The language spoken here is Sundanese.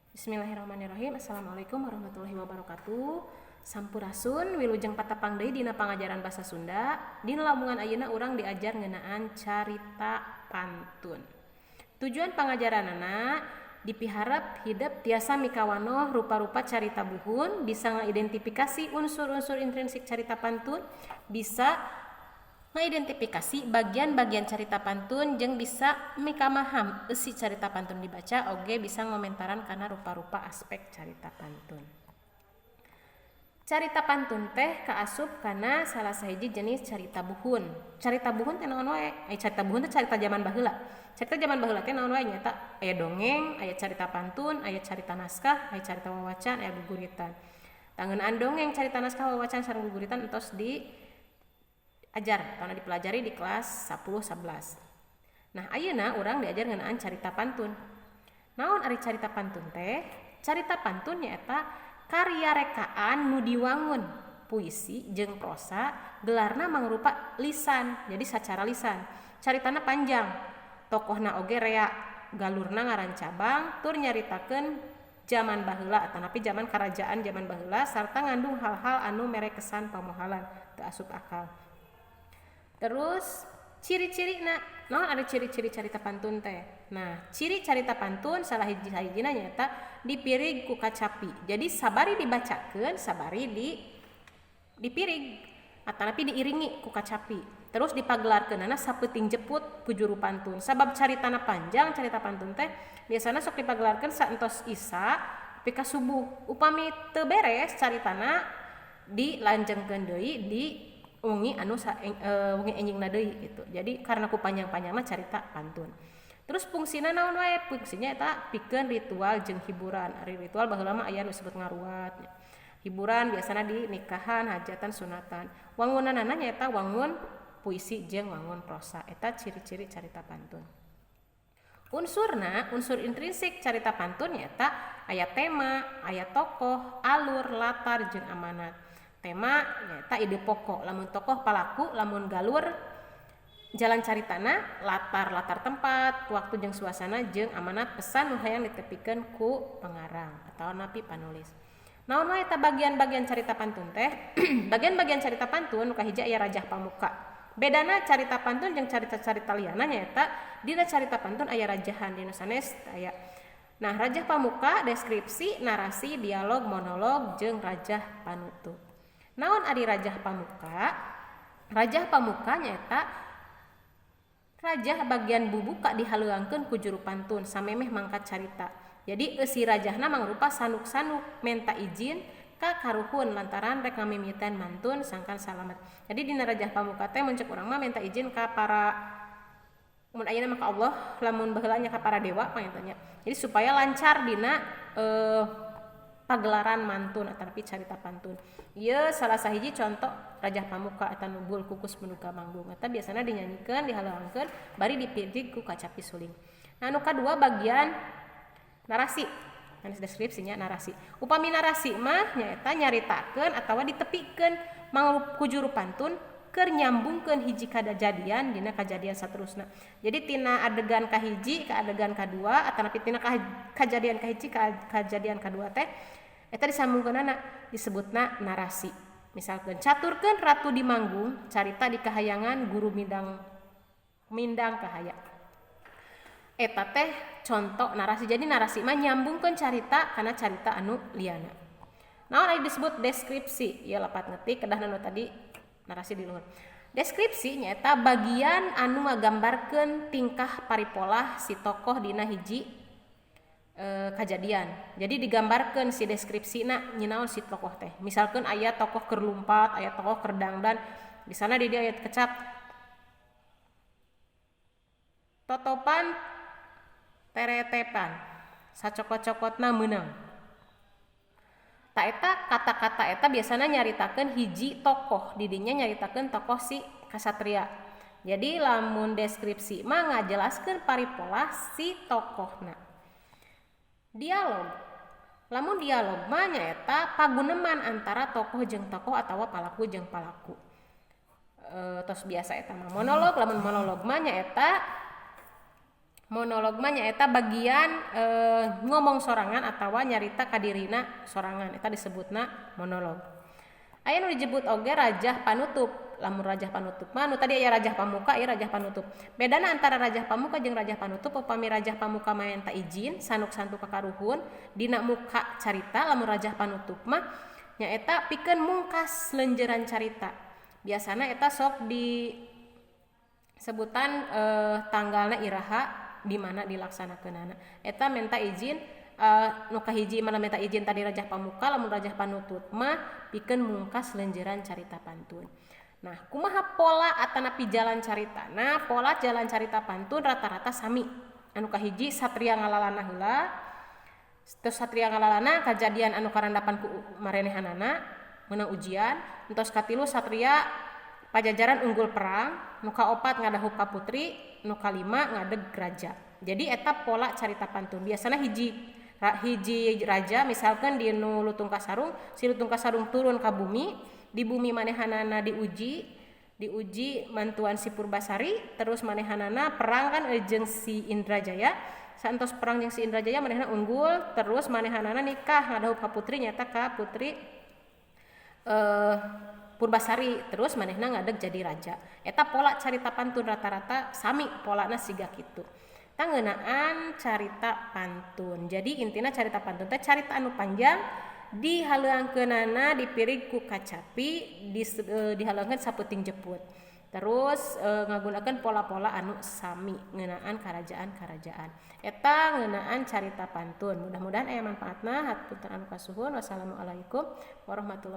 Bismillahirrahmanirrahim. Assalamualaikum warahmatullahi wabarakatuh. Sampurasun, wilujeng patepang deui dina pangajaran basa Sunda. Dina lambungan ayeuna urang diajar ngeunaan carita pantun. Tujuan pangajaranana dipiharap hidep tiasa mikawanoh rupa-rupa carita buhun, bisa ngaidentifikasi unsur-unsur intrinsik carita pantun, bisa ngaidentifikasi bagian-bagian carita pantun, jeung bisa mikamaham eusi carita pantun dibaca, oge bisa ngomentaran kana rupa-rupa aspek carita pantun. Carita pantun teh kaasup kana salah sahiji jenis carita buhun. Carita buhun teh naon wae? Ai carita buhun teh carita jaman baheula. Carita jaman baheula teh naon wae? Nyaeta aya dongeng, aya carita pantun, aya carita naskah, aya carita wawacan, aya guguritan. Tah, ngeunaan dongeng, carita naskah, wawacan sareng guguritan entos di ajar atau dipelajari di kelas 10 11. Nah, ayeuna urang diajar ngeunaan carita pantun. Naon ari carita pantun teh? Carita pantun nyaeta karya rekaan nu diwangun puisi jeung prosa, gelarna mangrupa lisan, jadi sacara lisan. Caritana panjang, tokohna oge rea, galurna ngarancabang, tur nyaritakeun zaman baheula atanapi zaman karajaan zaman baheula sarta ngandung hal-hal anu mere kesan pamohalan, teu asup akal. Terus ciri-cirina, naon ada ciri-ciri carita pantun teh? Nah, ciri carita pantun salah hiji sahijina nyaeta dipirig ku kacapi. Jadi sabari dibacakeun, sabari dipirig atanapi diiringi ku kacapi. Terus dipagelarkeunana sapeuting jeput ku juru pantun. Sabab caritana panjang, carita pantun teh biasana sok dipagelarkeun saentos Isya tepi ka subuh. Upami teu beres caritana, dilanjengkeun deui di wengi anu wengi enjingna deui gitu. Jadi karena ku panjang-panjangna carita pantun. Terus fungsina naon wae? Fungsinya eta pikeun ritual jeung hiburan. Ari ritual baheula mah aya nu disebut ngaruat. Hiburan biasana di nikahan, hajatan, sunatan. Wangunanana nyaeta wangun puisi jeung wangun prosa. Eta ciri-ciri carita pantun. Unsurna, unsur intrinsik carita pantun nyaeta aya tema, aya tokoh, alur, latar jeung amanat. Tema nyaeta ide pokok, lamun tokoh palaku, lamun galur jalan caritana, latar latar tempat, waktu jeung suasana, jeung amanat pesan nu hayang ditepikeun ku pengarang atanapi panulis. Naon wae eta bagian-bagian carita pantun teh? Bagian-bagian carita pantun nu kahiji aya rajah pamuka. Bedana carita pantun jeung carita-carita liana nyaeta dina carita pantun aya rajahan, dina sanes aya. Nah, rajah pamuka, deskripsi, narasi, dialog, monolog jeung rajah panutup. Naon ari rajah pamuka? Rajah pamuka nyaeta rajah bagian bubuka dihaleuangkeun ku juru pantun samemeh mangkat carita. Jadi eusi rajahna mangrupa sanuk-sanuk menta izin ka karuhun lantaran rek ngamimiten mantun sangkan salamet. Jadi dina rajah pamuka teh mun cek urang mah minta izin ka para, mun ayeuna mah ka Allah, lamun baheula nya ka para dewa panginten. Jadi supaya lancar dina pagelaran mantun atanapi carita pantun. Ieu salah sahiji contoh rajah pamuka, eta nubul kukus menuka manggung. Eta biasana dinyanyikeun, dihaleuangkeun bari dipirig ku kacapi suling. Nah, anu kadua bagian narasi. Sanes deskripsinya, narasi. Upami narasi mah nyaeta nyaritakeun atawa ditepikeun ku juru pantun keur nyambungkeun hiji kajadian dina kajadian saterusna. Jadi tina adegan kahiji ka adegan kadua atanapi tina kajadian kahiji ka kajadian kadua teh eta disambungkeunana disebutna narasi. Misalkan, caturkeun ratu di manggung carita di kahayangan guru mindang mindang kahaya. Eta teh contoh narasi. Jadi narasi mah nyambungkeun carita kana carita anu liana. Naon aya disebut deskripsi? Ya, lepat ngetik kedah nu tadi narasi di luhur. Deskripsi nyaeta bagian anu ngagambarkeun tingkah paripolah si tokoh dina hiji kajadian. Jadi digambarkeun si deskripsina nyinaon si tokoh teh. Misalkan aya tokoh keur lumpat, aya tokoh keur dangdan. Di sana di dieu aya kecap totopan teretepan sacokot-cokotna meunang. Tah, eta kata-kata eta biasana nyaritakeun hiji tokoh, didinya nyaritakeun tokoh si kasatria. Jadi lamun deskripsi mah ngajelaskeun paripolah si tokohna. Dialog. Lamun dialog mah nyaeta paguneman antara tokoh jeung tokoh atawa palaku jeung palaku. Tos biasa eta mah. Monolog, lamun monolog mah nyaeta Monolog mah nyaeta bagian ngomong sorangan atawa nyarita kadirina sorangan, eta disebutna monolog. Aya nu disebut oge rajah panutup. Lamun rajah panutup mah nu tadi aya rajah pamuka, aya rajah panutup. Bedana antara rajah pamuka jeung rajah panutup, upami rajah pamuka mah menta izin sanuk santu ka karuhun dina muka carita, lamun rajah panutup mah nyaeta pikeun mungkas lenjeran carita. Biasana eta sok di sebutan tanggalna iraha, di mana dilaksanakeunana. Eta menta izin, nu kahiji mana minta izin tadi rajah pamuka, lamun rajah panutup mah pikeun mungkas lenjeran carita pantun. Nah, kumaha pola atanapi jalan carita? Nah, pola jalan carita pantun rata-rata sami. Anu kahiji, satria ngalalana heula. Terus satria ngalalana, kajadian anu karandapan ku marenehanana menang ujian. Entos katilu, satria Pajajaran unggul perang. Nu kaopat, ngadahup ka putri. Nu kalima, ngadeg raja. Jadi eta pola carita pantun. Biasanya hiji hiji raja, misalkan di nu Lutung Kasarung, si Lutung Kasarung turun ka bumi, di bumi manehanana diuji, diuji mantuan si Purbasari, terus manehanana perang kan jeung si Indrajaya. Saentos perang jeung si Indrajaya, manehna unggul, terus manehanana nikah, ngadahup ka putri, nyata ka putri Purbasari, terus manehna ngadeg jadi raja. Eta pola carita pantun rata-rata sami polana siga kitu. Tah, ngeunaan carita pantun. Jadi intina carita pantun teh carita anu panjang dihaleuangkeunana dipirig ku kacapi, dihaleuangkeun sapeuting jeput, terus ngagunakeun pola-pola anu sami ngeunaan karajaan-karajaan. Eta ngeunaan carita pantun, mudah-mudahan aya manfaatna. Hapunten anu kasuhun. Wassalamualaikum warahmatullahi.